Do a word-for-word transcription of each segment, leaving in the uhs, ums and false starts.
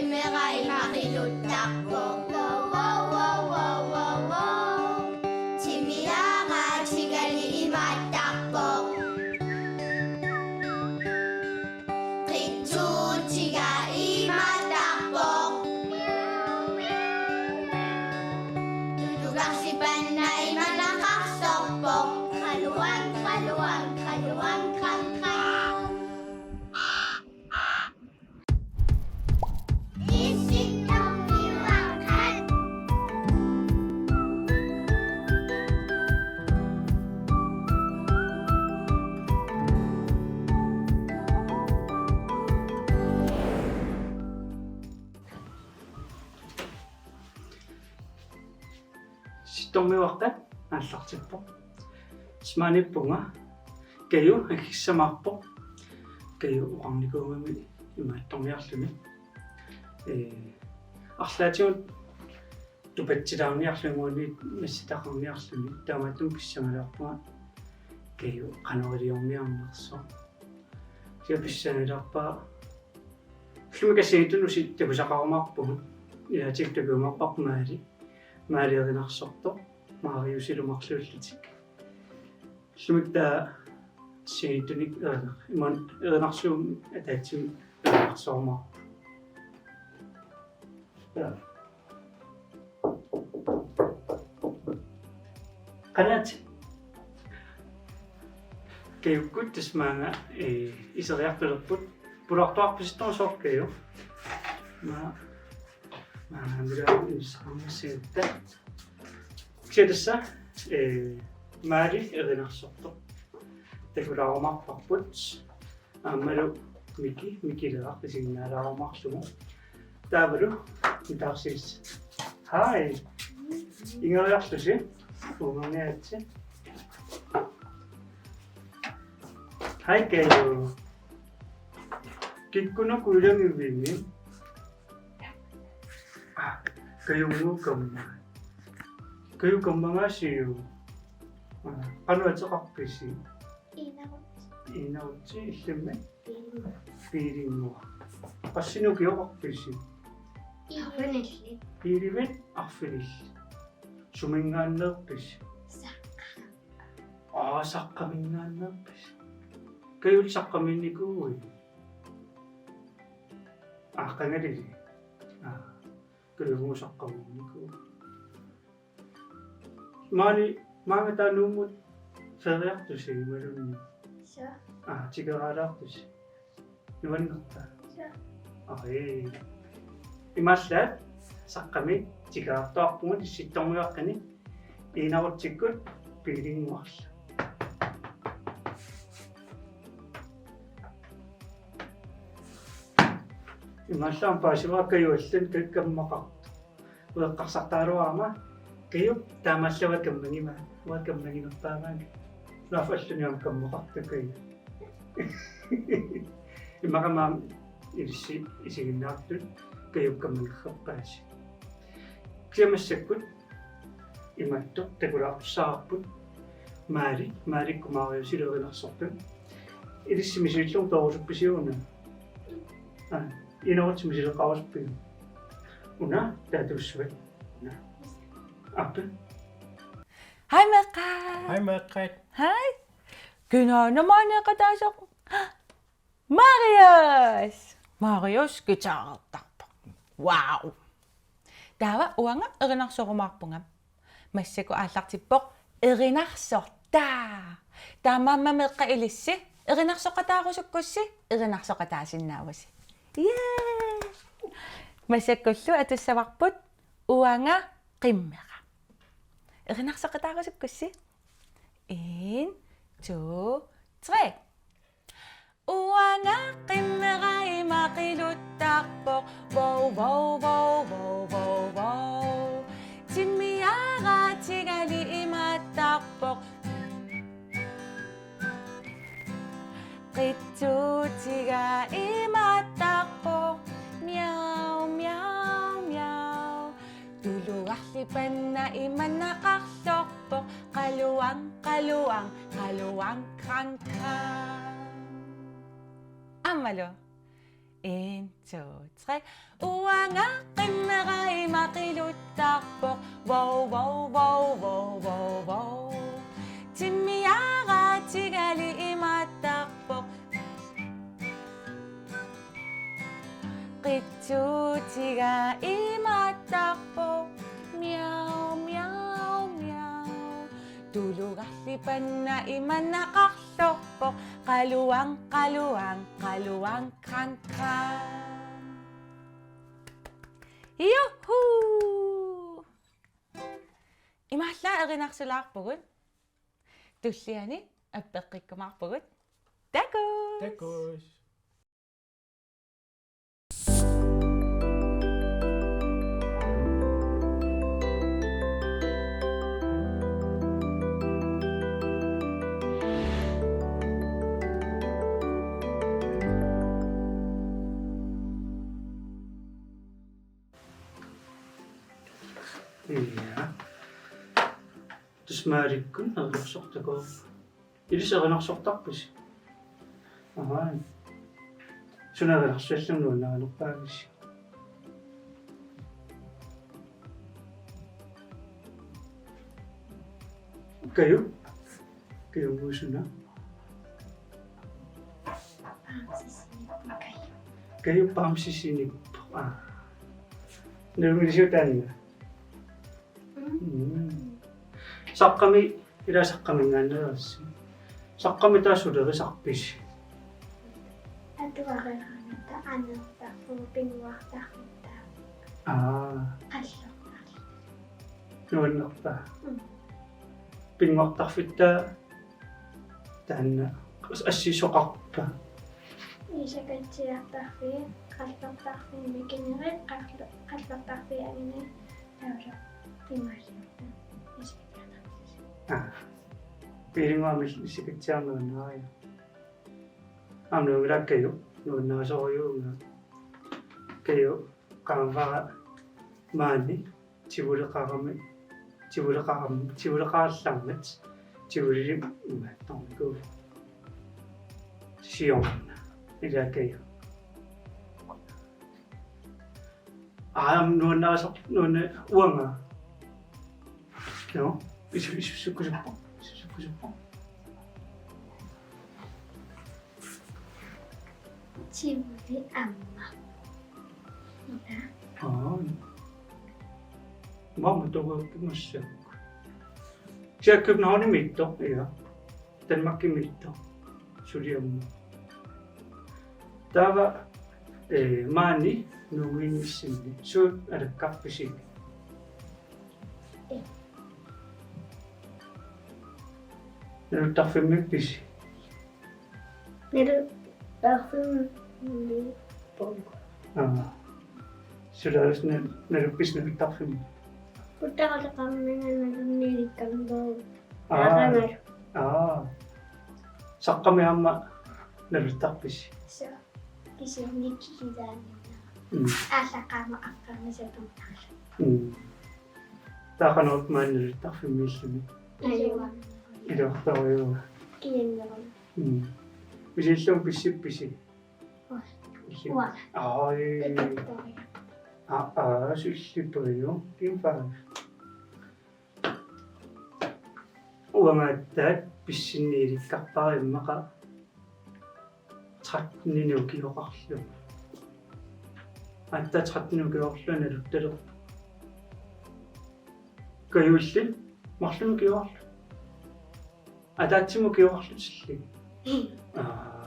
Qimmeqa ima qiluttarpoq. Wow, wow, wow, wow, wow, wow. Timmiaraatigali imaattarpoq. Qitsuutiga imaattarpoq. Tulugarsipanna imanaqarsorpoq. Qaluang, qaluang, qaluang, qang, qang. Sittormiuaqqat aallartippoq. Maaniippunga Kaju aggissamaarpoq. Kaju oqarnikuugami imaattorniarluni. Ee, arlaatigut tupatsilaarniarluni uani nassitaqarniarluni. Taamaattumik pissangalaarpunga Kaju qanoq iliorniarnersoq. Kisianni pissangalaarpara. Ullumi assigiinngitsunik takusaqarumaarpugut. Ilaatigut takujumaarparput Maali. Maali erinarsortoq. Mariusilu marluullutik. Ullumi taava assigiinngitsunik erinaq-, imaluunniit erinarsuummik ataatsimik erinarsorumaarput. Taava. Qanat. Kajukkut tassa maanga, ee, iseriartulerput. Pulaartuarpasittoq sooq Kaju. Maa, maa, mira, isaqarniassagatta. Kisianni tassa, ee, Maali erinarsortoq. Takulaarumaarparput. Aammalu Miki, Mikileraq isiginnaalaarumaarlugu. Taavalu nutaarsiassi. Hej. Ingeriarlusi. Uunganiaritsi. Hej Kaju. Kikkunuku ilagivigit? Ah, Kajunnguup kamma. Kajup kammagaasiuk? Ah, qanoq ateqarpisi? Iinarutsi. Iinarutsi, illimmi? Piilinnguaq. Piilinnguaq. Qassinik ukioqarpisi? Arfinillit. Piilivit arfinillit. Suminngaanneerpisi? Saqqami. Aa, Saqqaminngaanneerpisi? Kajulli Saqqamiinnikuuit? Aa, qangalili. Aa, Kajunnguup Saqqamiinnikuuvoq. Maani, maanga taava Nuummut feriartusi imaluunniit? Suu. Aa, tikeraalaartusi. Nuannertaa. Suu. Aa, ee. Imaallaat Saqqami tikeraartuarpugut Sittormiuaqqani Iinarutsikkut Piilinnguarlu. Imaallaat paasivara Kaju allanut kammaqartoq. Ueqqarsartaraluarama Kajup taamaallaat kammagimmat, uanga kammaginerpaamagit. Naafalluniam kammaqartoq Kaju. Immaqa aamma ilissi isiginnaartut Kajup kammaginerpaasi. Kisianni massakkut imaattoq takulaartussavarput Maali, Maalikkut Mariusilu erinarsortut. Ilissi misiliillugu toorusuppisiuk una? Aa, Iinarutsi misileqarusuppiuk? Una, taava tuussuat. Una. Aappi. Hej meeqqat. Hej meeqqat. Hej. Kinaana maani eqataasoq? Marius! Marius guitarertarpoq. Wow! Taava uanga erinarsorumaarpunga. Massakkut aallartippoq erinarsortaa. Taamaammat meeqqat ilissi erinarsoqataarusukkussi erinarsoqataasinnaavusi. Yay! Massakkullu atussavarput uanga qimmera. Erinarsoqataarusukkussi. En, to, tre. Uanga qimmera ima qiluttarpoq. Vov, vov, vov, vov, vov, vov. Timmiaraatigali imaattarpoq. Qitsuutiga imaattarpoq. Miau, miau, miau. Tulugarsipanna imanaqarsorpoq. Qaluang, qaluang, qaluang, krang, krang. Aammalu. En, to, tre. Uanga qimmera ima qiluttarpoq. Vov, vov, vov, vov, vov, vov. Timmiaraatigali imaattarpoq. Qitsuutiga imaattarpoq. Miau, miau, miau. Tulugarli panna imanaqarlorpoq. Qaluang, qaluang, qaluang, krang, krang. Juhu! Imaallaat erinarsulaarpugut. Tulliani appeqqikkumaarpugut. Takuss! Takuss! Ja. Tusmaarikkun aviorsortakoq. Ilissi erinarsortarpisi? Ahaa. Suna erinarsuallam nuannarinerpaavisi? Kaju? Kaju suna? Kaju bamsisinippoq. Aa. Nalunngilisiuk taanna? Mm. Saqqami, ila saqqaminngaanneerassi. Saqqami taava sulerisarpisi? Atuareeraangatta aneertarfiup pinnguartarfitta. Aa. Qallertarfitta. Nuannerpa? Mm. Pinnguartarfitta taanna as-, assisoqarpa? Ilisakatsiartarfiit, qallertarfiit mikinerit, qalle-, qallertarfiit anginerit, taavalu imaaliorta ilisakatsiartarfiit. Aa. Piilinguamil ilisakatsiarnerit nuannaarput. Aamma nuanngilaq Kaju, nuannarisorujuuvunga. Kaju, qaammappara maani. Tivuleqarami, tivuleqaram-, tivuleqarallarmat, tivulili imaattornikuuvoq. Siorna, ila Kaju. Aamma nuannarisar-, nuanna-, uanga. Joo, isu-, isu-, sukkusuppoq, isu-, sukkusuppoq. Tivoli aamma. Ila. Aa. Maama toqorpumassaaq. Kisianni Københavnimiittoq, ja. Danmarkimiittoq. Suli aamma. Taava, eh, maani Nuummiinnissinni. Suut alakkarpisi? Naluttarfimmiippisi? Naluttarfimmiippunga. Aa. Sulaarusna naluppisi naluttarfimmi? Puttaqaleqarnanga nalunniilikkarnanga. Aa. Aqagalu. Aa. Saqqami aamma naluttarpisi? Suu. Kisianni kisilaannginnera. Mm. Aallaqaama aqqarnisatunnarlu. Mm. Taava qanoq maani naluttarfimmiilluni? Ajua. Iluartorujua. Kiannerun. Mm. Misillunga pissippisi? Ua. Illi-. Ua. Ai. Itattoria. Aa, aa, sullipajo. Kimpa. Uanga aatsaat pissinniilikkarpara immaqa tretten-inik ukioqarlunga. Aatsaat tretten-inik ukioqarlunga naluttalerpoq. Kajuulli marlunnik ukioqarlunga. Ataatsimut ukioqarlutillu. Aa.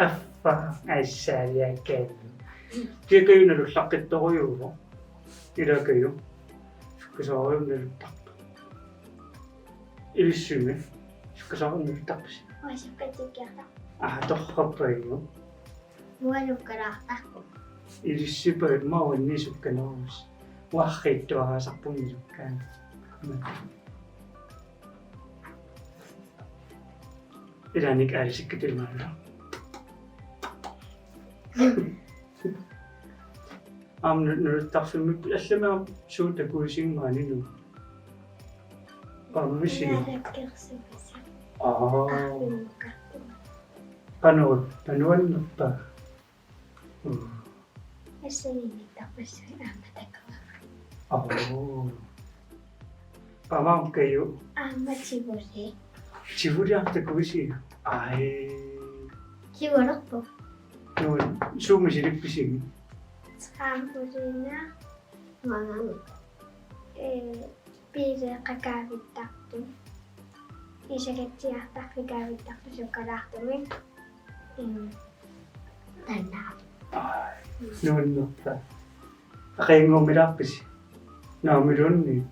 Affa, assaaliakkalu. Kisianni Kaju nalullaqqittorujuuvoq. Ila Kaju. Sukkasoorujussuaq naluttarpa? Ilissimi. Sukkasoorujussuaq naluttarpisi? Ua sukkatsikkiarta. Aa, torrappajuvoq. Uanga sukkalaartarpunga. Ilissipa maani sukkanerus. Uarriittuaraasarpunga sukkaanga. Ilaanni aalisikkat imaalla. Aamma naluttarfimmi allamik aamma suut takuisinngaanniit. Qaammavisigit? Naalakkersuisa. Aa. Arfineq-marlunut. Qanoq, qanoq nuannerpa? Mm. Assanginnittarpassuit aamma takuara. Oo. Qamam Kaju. Aamma Tivoli. Tivoliartoq takuisiuk? Ai. Tivolerpoq. Tivoli. Suut misilippisigit? Trampolina. Maanga. Ee, biileeqqat kaavittartut. Isakatsiartarfik kaavittartut sukkalaartumik. Em, tannaarput. Ai, nuannertaa. Aqagunnguumilaarpisi? Naamiluunniit.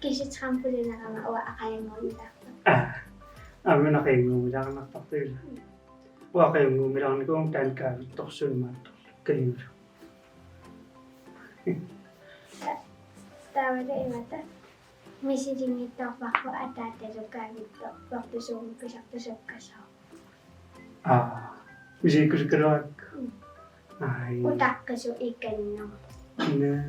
Kisianni trampolinerama uanga aqagunnguumilaartoq. Aa. Aamma aqagunnguumilaarnartarput ila. Uanga aqagunnguumilaarnikuuvunga taanna kaavittorsuuvoq maanna Kajulu. Ta-, taavalu imatut misilinngitsoorparput ataatalu kaavittorsuuvoq pisartoq sukkasooq. Aa, misilikkusukkaluarakku. Mm. Ai. Utaqqisut ikanneq. Naa.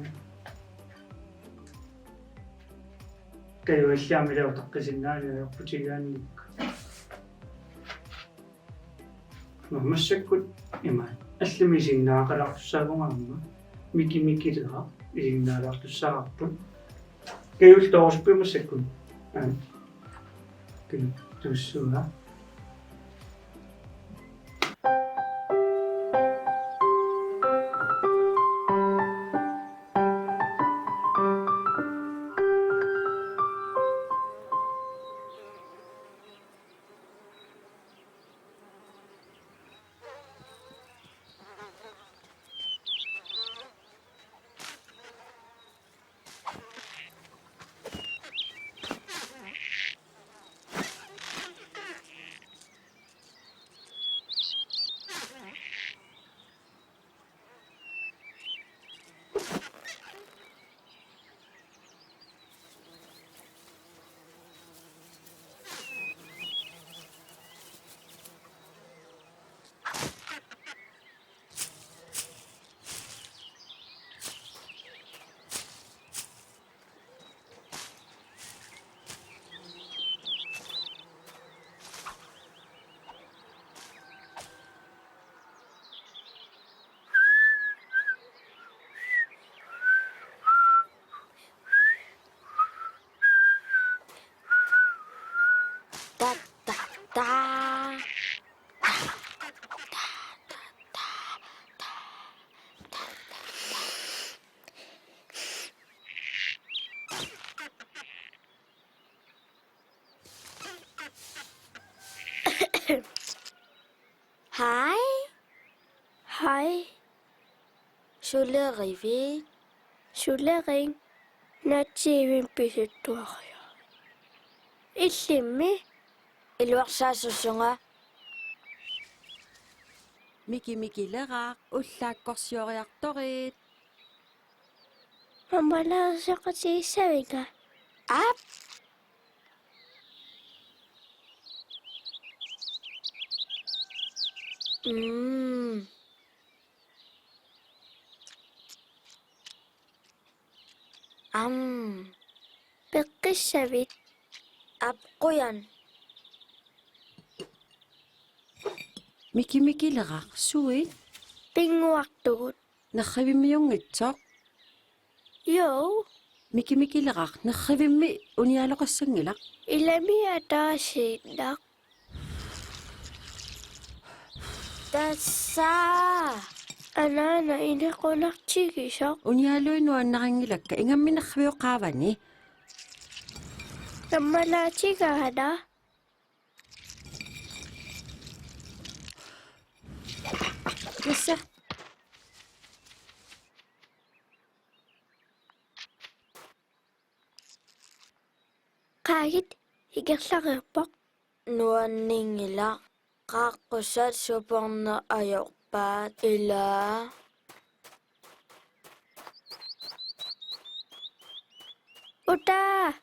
Kajualli aamma ila utaqqisinnaaneq ajorputigaannikkut. Massakkut ima allamik isiginnaartussaavugut aamma. Miki Mikileraq isiginnaalaartussaavarput. Kajulli toorusuppiuk massakkut? Aa. Kajuttuussuuga. Ta, ta, ta. Hej. Hej. Sulerivit? Sulerin. Naatsiivimmi pisuttuariarlugu. Illimmi? Iluarsaassusunga. Miki Mikileraq, ullaakkorsioriartorit. Ammalaarisoqatigissavinga? Aap. Mm. Am. Peqqissavit? Aap, qujan. Miki Mikileraq, suit? Pinnguartugut. Nerrivimmiunngitsoq? Jo. Miki Mikileraq, nerrivimmi uniaaloqassanngilaq. Ilami ataasiinnaq. Tassa. Anaana inequnartigisoq. Unialuit nuannarinngilakka, ingammik nerrivioqaavani. Kammalaatigaana. Tassa. Qaagit, ikerlareerpoq. Nuanninngilaq, qaaqqusat suporneq ajorpaat ila. Utaa!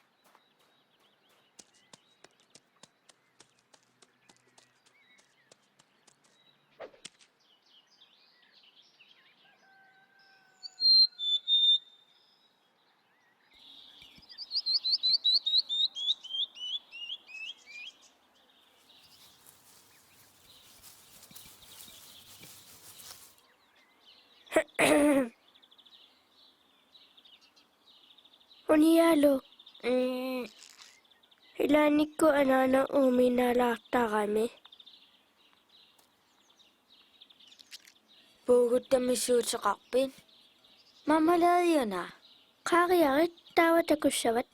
Nialu. Mm. Ilaannikkut anaana uuminaalaartarami. Puuguttamisuuteqarpit? Marmeladeuna? Qaariarit taava takussavat.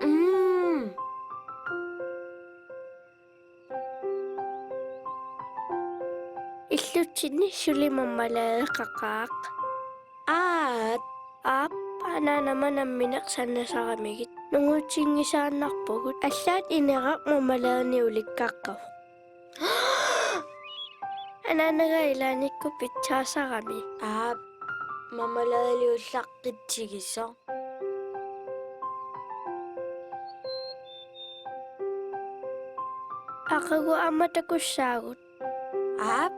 Mm. Illutsinni suli marmeladeqaqaaq. Aap. Aap, anaanama nammineq sannasaramigit. Nungutsinngisaannarpugut. Allaat ineraq marmeladenik ulikkaqqavoq. Anaanaga ilaannikkut pitsaasarami. Aap, marmeladeliullaqqitsigisoq. Aqagu aamma takussaagut. Aap.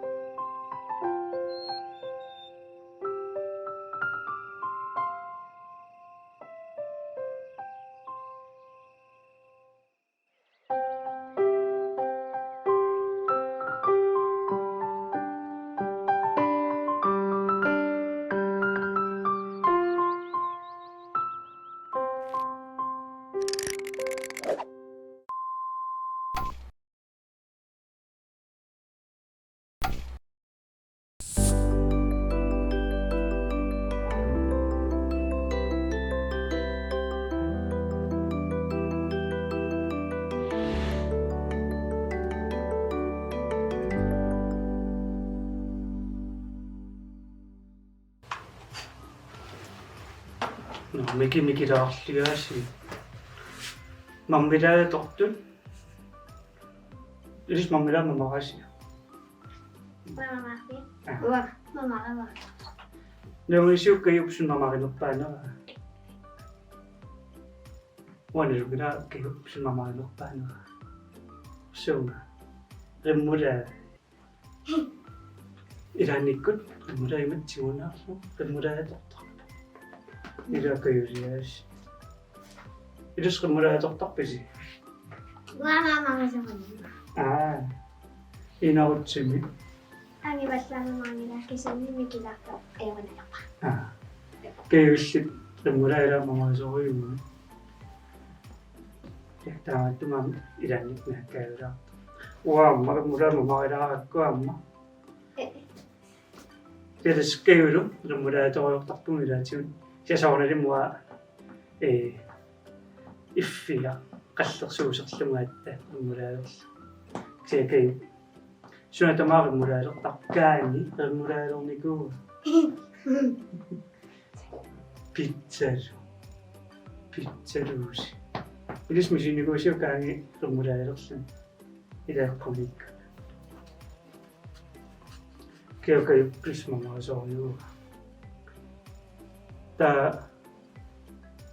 Nå, Miki, Miki laarligaasi. Marmeladetortut. Ilissi marmeladeq mamaraasiuk? Mamaraasiuk. Aa. Uanga mamarama. Nunguisiuk Kajupsut mamarinerpaanera? Uanga nalunngilanga Kajupsut mamarinerpaanera. Suunga? Remoulade. Ilaannikkut remoulade imatut tigunaarlugu, remoulade atortarpoq. Ila Kajuliaasi. Ilissi remoulade atortarpisi? Uanga mamarama. Aa. Inarutsimi. Angivallaamik maanngilaq kisianni Mikilaartoq ajorunnaarpara. Aa. Kajuillit remoulade ila mamarisorujuuvoq. Taamaattumik ilaanni naakkaajulaartoq. Uanga aamma remoulade mamaralaarakku aamma. Ee. Tassa Kajulu remouladetoriartorpugut ilaatigut. Kisianni soorunalimi uanga, ee, iffiga qallersuuserlunga aatsaat remouladerlunga. Kisianni Kaju. Suna tamaat remouladertarpara, kaani remouladernikuu. Pizzalu. Pizzaluusi. Ilissi misinnikuuisiuk kaani remouladerlunga? Ila eqqumiikka. Kaju Kajupsut mamarisorujuuvoq. Taava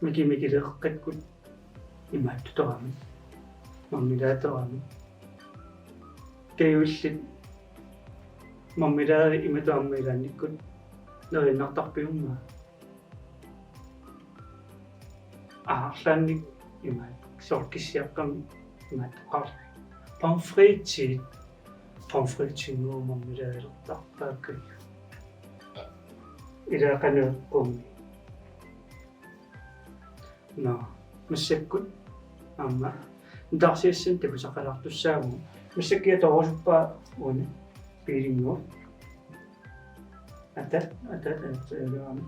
Miki Mikileeqqakkut imaattutorami. Marmeladetorami. Kajuillit marmeladit imatut aamma ilaannikkut neriinnartarpigummaa? Aa, arlaannik imaat, soorlu kissiaqqamik imaattoqarluni. Pomfritit, pomfritinnguuq marmeladelertarpaa Kaju. Ila qanoq eqqumi. Nå, massakkut aamma nutaarsiassani takusaqalaartussaavugut. Massakkut atorusuppara uani biilinnguup. Atat, atat, atat, atat.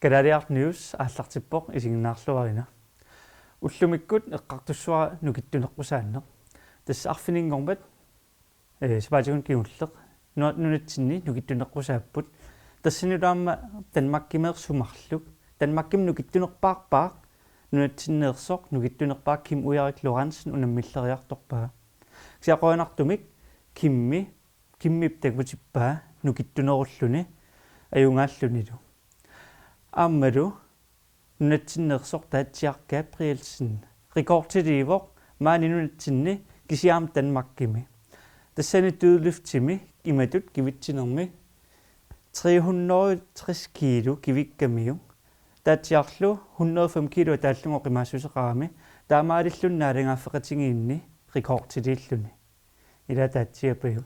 Kalaaliaraq News aallartippoq, isiginnaarluarina. Ullumikkut eqqartussavara nukittuneqqusaanneq. Tassa arfininngormat, ee, sapaatip-akunnera kingulleq nu-, nunatsinni nukittuneqqusaapput. Tassanilu aamma Danmarkimeersoq marluk. Danmarkimi nukittunerpaarpaaq, nunatsinneersoq nukittunerpaaq Kim Ujarik Lorentzen unammilleriartorpaa. Kisianni qujanartumik Kimmi Kimmip takutippaa nukittunerulluni ajugaallunilu. Aammalu nunatsinneersoq Taatsiaq Gabrielsen rekordiliivoq maani nunatsinni kisianni Danmarkimi. Tassani dødløftimi imatut kivitsinermi Tre hundrede tres kilo kivikkamiuk. Taatsiarlu hundrede fem kilo taallugu oqimaassuseqarami. Taamaalilluni naalagaaffeqatigiinni rekordiliilluni. Ila taatsiapajuk.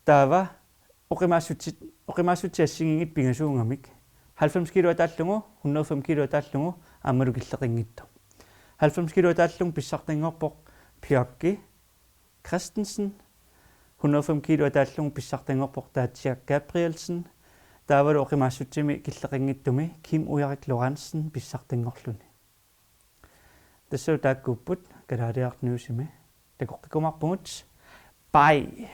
Taava oqimaassutit, oqimaassutsit assigiinngitsut pingasuugamik. Halvfems kilo taallugu, hundrede fem kilo taallugu, aammalu killeqanngitsoq. Halvfems kilo taallugu pissartanngorpoq Bjarki Christensen, hundrede fem kilo taallugu pissartanngorpoq Taatsiaq Gabrielsen, taavalu oqimaassutsimi killeqanngitsumi Kim Ujarik Lorentzen pissartanngorluni. Tassa taakkuupput Kalaaliaraq Newsimi. Takoqqikkumaarpugut. Bye.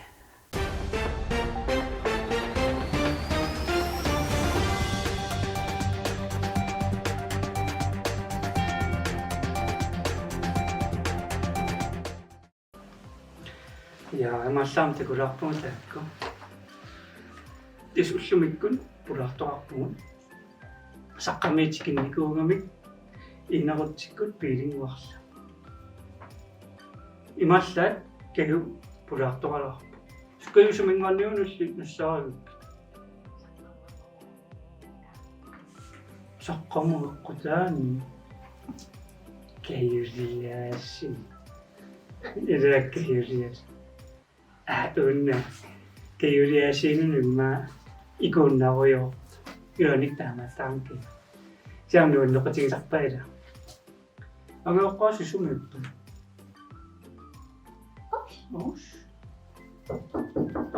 Ja, imaallaat takulaarpugut taakku. Tassa ullumikkut pulaartoqarpugut. Saqqarmiit tikinnikuugamik inerutsikkut biilinnguarlu. Imaallaat Kaju pulaartoqalaarpoq. Kaju suminngaanniit ullut nassaarivippit? Saqqarmut eqqutaani. Kajuliaasiit. Ila Kajuliaasiit. Aa, una. Kajuliaasiinut immaqa ikuunnarujoortoq. Iluanik taamaattarami. Siam nuunnequtigisarpai ila. Angajoqqaasi sumiippa? Os. Os.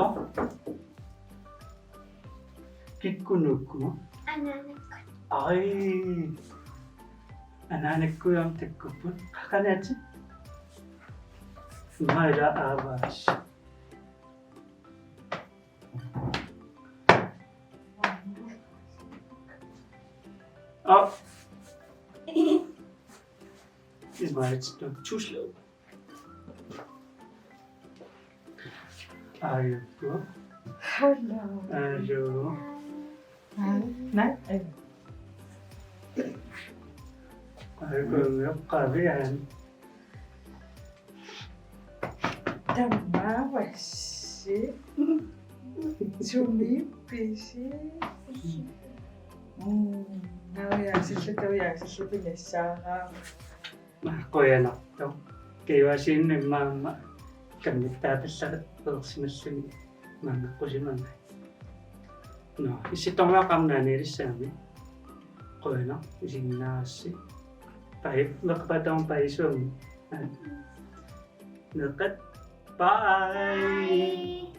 Aa. Kikkut nuukkumaat? Anaanakkut. Ai. Anaanakkut aamma takkupput. Qaqanatit? Maila aavas. Op. It's my, it's too slow. Are you good? Hello. Hello. Nej, nej. Are you good? Qavian. Tamaavasi. Sumiippisi? Mm. Naujaasilluta, naujaasilluta nassaara. Maa, qujanartoq. Kajuaasiinut immaqa aamma kammittaapallaqareersimalluni maannaqqussimavunga. Nå, issittormiuaqqaarnaaniilissaami. Qujanaq isiginnaarassi. Bye, meeqqat aamma bye suam. Meeqqat, bye. Bye.